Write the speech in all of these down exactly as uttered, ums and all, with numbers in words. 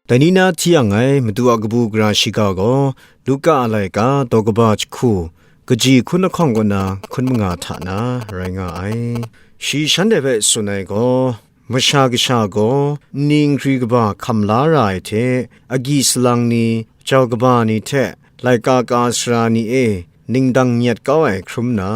Dai ni na hti yang ai Madu a kabu gara shiga gaw Luka a laika daw kaba jahku, kaji hkun lahkawng kaw na hkun manga hta na rai nga ai. Shi shanhte hpe tsun ai gaw, Masha Kasha gaw nni nkri kaba hkam la ra ai hte, agyi salang ni, jau kaba ni hte, laika ka sara ni e ningdang nyet kau ai hkrum na,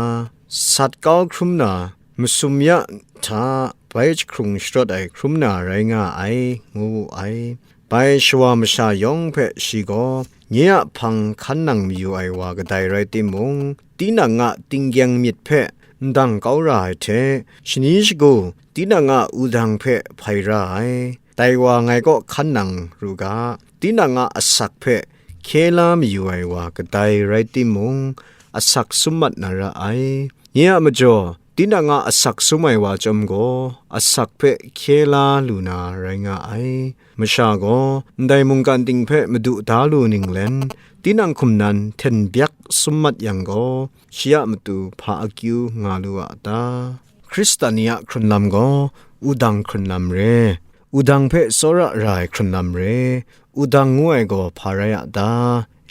sat kau hkrum na, masum ya hta bai jahkrung sharawt ai hkrum na rai nga ai, ngu wu ai. Bai shawa masha yawng hpe shi gaw, nye a hpang hkan nang mayu ai wa kadai rai timung, tinang a tinggyeng myit hpe ndang kau ra ai hte, shani shagu tinang a wudang hpe hpai ra ai. Dai wa ngai kaw hkan nang ru ga, tinang a asak hpe hkye la mayu ai wa kadai rai timung, asak sum mat na ra ai. Nye a majaw, tinang a asak sum ai wa chyawm gaw, asak hpe hkye la lu na rai nga ai. Masha gaw, ndai mungkan ting hpe madu da lu ninglen, tinang hkum nan hten byak sum mat yang gaw, shi a matu hpa akyu nga lu a ta? Hkristan ni a hkrunlam gaw, wudang hkrunlam re. Wudang hpe tsawra ra ai hkrunlam re. Wudang ngu ai gaw hpa rai a ta?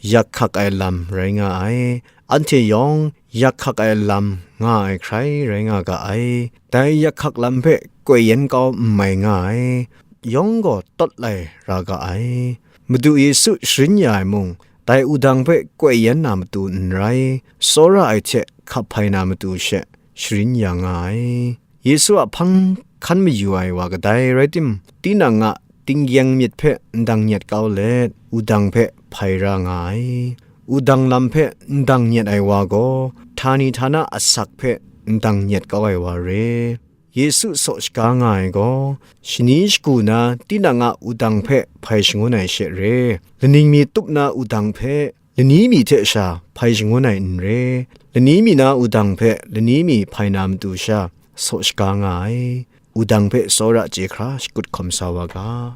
Yak hkak ai lam rai nga ai. Anhte yawng yak hkak ai lam nga ai hkrai rai nga ga ai. Dai yak hkak lam hpe koi yen kau n mai nga ai. Yawng gaw tawt lai ra ga ai. Madu Yesu sharin ya ai mung, dai wudang hpe koi yen na matu n rai, tsawra ai hte hkap hpai na matu she sharin ya nga ai. Yesu a hpang hkan mayu ai wa kadai rai tim, tinang a tinggyeng myit hpe ndang nyet kau let, wudang hpe hpai ra nga ai. Wudang lam hpe ndang nyet ai wa gaw, htani htana asak hpe ndang nyet kau ai wa re. Yesu saw shaga nga ai gaw, shani shagu na tinang a wudang hpe hpai shangun ai she re. Laning mi tup na wudang hpe, lani mi hte sha hpai shangun ai n re. Lani mi na wudang hpe lani mi hpai na matu sha saw shaga nga ai. Wudang hpe tsawra chye hkra shakut hkawm sa wa ga.